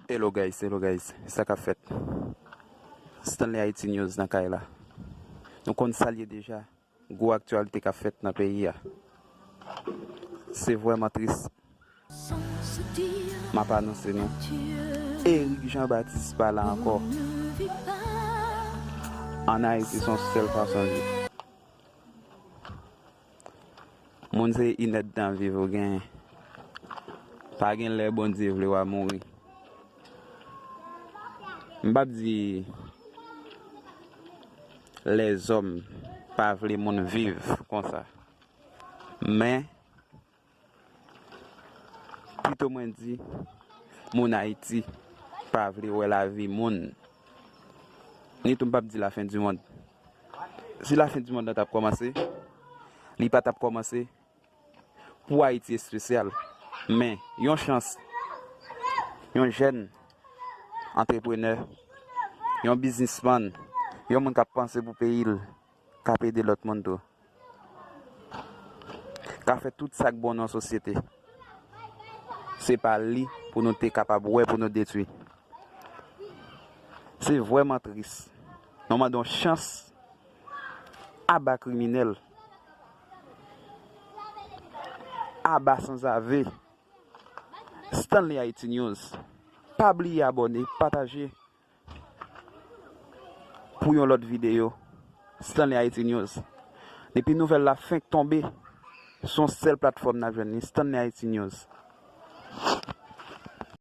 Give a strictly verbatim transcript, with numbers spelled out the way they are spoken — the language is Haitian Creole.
Hello guys, hello guys, sa k ap fèt? Stanley Haiti News nan kay la. Nou konn sa l ye deja, gwo aktyalite k ap fèt nan peyi a. Se vrèman tris. M ap anonse nou, Eric Jean Baptiste pa la ankò. Ann Ayiti, se yon sèl fason l ye. Moun, se inèdtan viv ou genyen. Pa gen lè Bondye vle w a mouri. M p ap di lèzòm pa vle moun viv konsa. Men, pito mwen di, moun Ayiti pa vle wè lavi moun. Ni tou m p ap di lafen di mond. Si lafen di mond lan t ap kòmanse, li pa t ap kòmanse pou Ayiti espesyal. Men, yon chans, yon jèn antreprenè, yon biznismann, yon moun k ap panse pou peyi l, k ap ede lòt moun tou, k ap fè tout sa k bon nan sosyete. Se pa li pou nou te kapab wè pou nou detwi. Se vrèman tris. Nou mande yon chans. Aba kriminèl. Aba sanzave. Stanley Haiti News. Pa bliye abòne, pataje pou yon lòt videyo. Stanley Haiti News. Depi nouvèl la fenk tonbe, se yon sèl platfòm n ap jwenn li, Stanley Haiti News.